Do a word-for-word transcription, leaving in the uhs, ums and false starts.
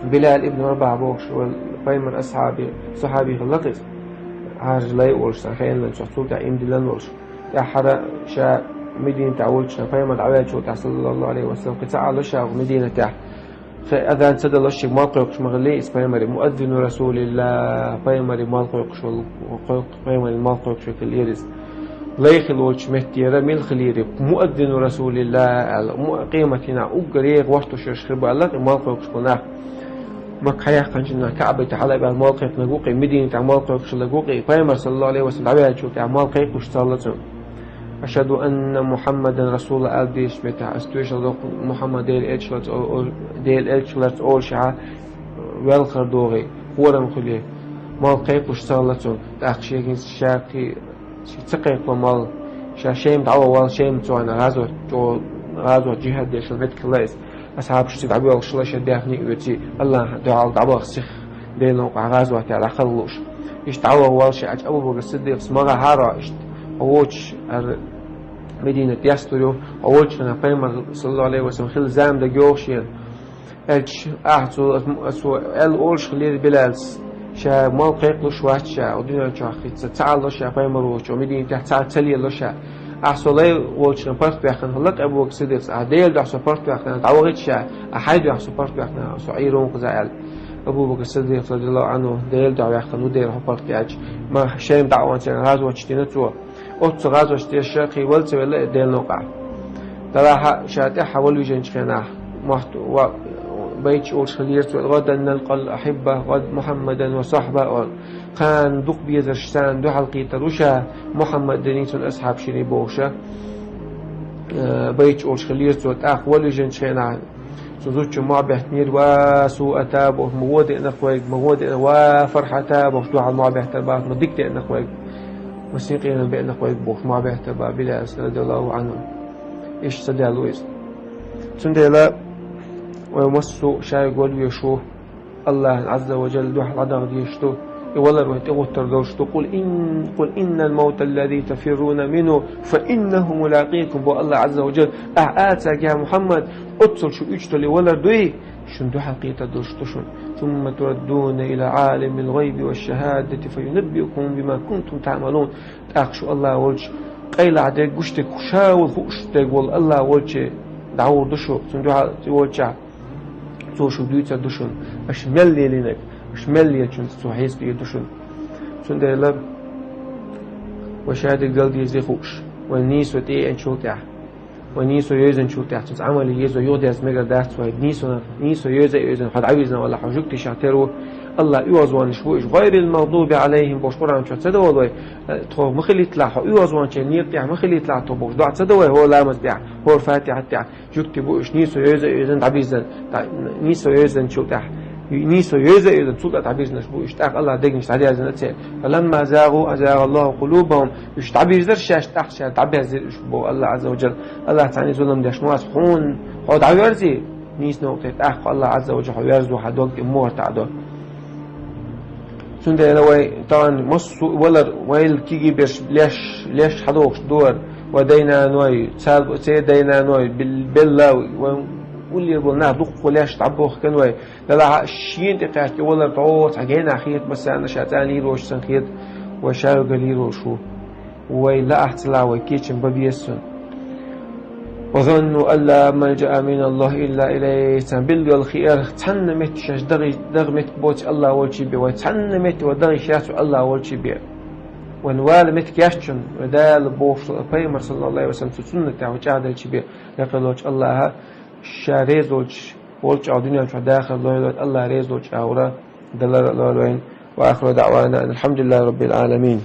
Билал ибн Рабах бохуш вара пайхамар асхьаби, сахьаби хилла иза. Хьаржа лай волуш сан хенлан чохь цул тӀаьхьа иман диллина волуш. ТӀаьххьара ша Мединатехь волчу пайхамар дӀаваьллачул тӀаьхьа, саллаллаху алейхи ва саллам, кхин ца Ӏалуш ша Мединатехь. Кхин азан ца далуш шига мал кхойкхуш ма хилли иза пайхамаре, муаззину расулилла, пайхамаре мал кхойкхуш волу, кхойкху-, пайхамаре мал кхойкхуш верг хилла иза. Лай хилла волчу меттера мила хилира, муаззину расулилла аьлла, му-, къематдийнахь уггаре гӀортуш верш хир бу аьлла, и мал кхойкхуш болу нах. Макка хьаяьккхинчу дийнахь Каъбатехь хьала а баьлла мал кхайкхинарг ву-кх и, Мединатехь мал кхойкхуш хилларг ву-кх и, пайхамар, саллаллаху алейхи ва саллам, дӀаваьллачул тӀаьхьа мал кхайкхуш ца хилла цуьнан. Ашхаду анна Мухаммадан расулуллах аьлла дезачу меттехь, ас тоьшалла доккху Мухаммад Делан элчанаш, Делан элчанаш олушехь, велхар догӀий, хорам хуьлий, мал кхайкхуш ца хилла цуьнан, тӀаккха шен хӀинца ша кхин Шен ца кхайкхо мал, ша Шайма дӀаваха валла, Шайма цу хенахь гӀазот, чӀогӀа гӀазот, жихӀад деш меттиг хилла иза. Асхьабаш цига дӀабоьлхуш хилла, шайн даьхни а оьций, Аллахьан дуьхьал дӀабаха сиха, Делан новкъахь гӀазотехь дӀакхалха лууш. Иштта дӀаваха валла шен, Ӏачу Абу Бакр Сиддикъас ма гӀахьара иштта, хьо воцуш, ара Мединат дестур ю, хьо волчу хенахь пайхамар, саллаллаху алейхи ва саллам, хилла зама дага йогӀу шена. Аьлча, ахьа цо, цо аьлла олуш хилира Билалс, ша мал кхайкхалуш вац ша, оцу дуьнен чохь хӀинца ца Ӏалало ша пайхамар воцучу, Мединатехь ца, ца лелало ша. Ахьа со лай волчу паргӀатваьккхина хилла-кх Абу Бакр Сиддикъас, ахьа Делан дуьхьа со паргӀатваьккхина, дӀавахийта ша, ахьа хьайн дуьхьа со паргӀатваьккхина, со Ӏийр ву-кх иза аьлла. Абу Бакр Сиддикъ, радияллаху Ӏанху, Делан дуьхьа ваьккхина ву дера хьо паргӀатваьлча, ма Шайма дӀа а вахана церан гӀазоташ дина цо. Оццу гӀазоташ деш ша кхин вала ца велла а Делан новкъахь. Делахь а ша тӀаьхьа вала вижинчу хенахь, мохь ва-, байташ олуш хилира цо: «ГӀадан налкъал ахьибба, гӀад Мухьаммадан ва сахьба», – олу. Кхана дукха безарш царна дуьхьал кхетар ву ша, Мухьаммадний, цуьнан асхьабашний бохуш а, э, байташ олуш хилира цо. ТӀаккха вала вижинчу хенахь, Цу зудчо мохь беттинера: «Ва суата», – бохуш, ма вон деана-кх вайга, ма вон деана, «ва фархьата», – бохуш, дуьхьал мохь беттар бац, ма дика деана-кх вайга, ма синкъерам беана-кх вайга, бохуш, мохь беттар бац Билалс, радияллаху Ӏанху. Иштта ца даьлла ву иза. Цундела вай массо а шайга вала везаш ву, Аллахьан Ӏазза ва Джалла дуьхьал дӀадаха дезаш ду, и валар вайн тӀегӀуттар долуш ду. «Къул ин-, къул иннал мавта аллази тафирруна минху, фа иннаху мулакъикум», – бо Аллах Ӏазза ва Джалла. Ахьа ала цаьрга: «Я Мухьаммад, оццул шу уьйцуш долу и валар дуй, шуна дуьхьал кхетар долуш ду шуна. Сумма тураддуна ила Ӏалимил гӀайби ва шшахадати фа юнаббиукум бима кунтум таъмалун». ТӀаккха шу Аллах волчу къайлаха дерг, гуш дерг, ша вала хууш дерг волу Аллах волче дӀагӀур ду шу, цунна дуьхьал волчохь. Цо шуьга дуьйцур ду шуна, аша мел лелийнарг, аша мел лелачуьнца цо хьесап дийр ду шуна. Цундела вай шадерг дала дезий хууш, вай нийсо тӀееанчул тӀаьхьа, вай нийсо йевзанчул тӀаьхьа, цуьнца Ӏамал е езо юхадерза мегар дац вай. Нийсо, нийсо йевза а йевзина, хьо дӀавирзина валахь, хьо жуьгташах тера ву. Аллах оьгӀазваннаш бу уьш. «ГӀайрил магӀдуби Ӏалайхим», – бохуш Къуръан чохь ца до вай, э, тхо ма хилийталахь, хьо оьгӀазванчийн некъа тӀехь ма хилийталахь тхо бохуш, доӀа ца до вай хӀора ламаз тӀехь, хӀора Фатихьат тӀехь. Жуьгти бу уьш, нийсо йевза а йевзина дӀабирзина, дӀа-, нийсо йевзанчул тӀаьхьа, нийсо йевза а йевзина, цул тӀаьхьа дӀабирзинарш бу уьш. ТӀаккха Аллах дегнаш дӀадерзина церан. «Фаламма загӀу азагӀаллаху къулубахум». Уьш дӀабирзира шаьш, тӀаккха шаьш дӀаберзира уьш, боху Аллах Ӏазза ва Джалла. Аллах цхьаьна зулам деш ма вац, хьуна хьо дӀаверзий, нийса новкъа тӀе, тӀаккха Аллах Ӏазза ва Джалла хьо верзо, хьан дог тӀе мухӀар таӀадо. Цундела вай тахана массо а валар, вайл киги берш леш, леш хьадохуш дора, вай дай-наной, цал-, церан дай-наной, бел-, белла, вай уллера болу нах дуккха леш дӀабохкан вай. Делахь а шена тӀе кхаьчна и валар тхо цхьа генахь хета, массарна ша цӀа лийр воцуш санна хета, вай ша верг лийр волуш ву. Вай лаахь ца лаахь, вай кечам бан беза цунна. «Ва занну ан ла малджаа мин Аллахи илла илайх». Царна билггал хиира, цхьанна метта шаьш дагӀи-, дагӀа меттиг боцу Аллах волчу бен, вай цхьанна метта вай дагӀи шаьш цу Аллах волчу бен. Вайн вала меттиг яц шуна, вай Дала бохуш, пайхамар, саллаллаху алейхи ва саллам, цу суннатехь вай чӀагӀделчу бен, декъалочу Аллаха, ша реза волчу, волчу дуьнен чохь дахар лойла, Аллах реза волчу агӀора далар а лойла вайн. Ва ахиру даъвана алхьамдулиллахи раббил Ӏаламин.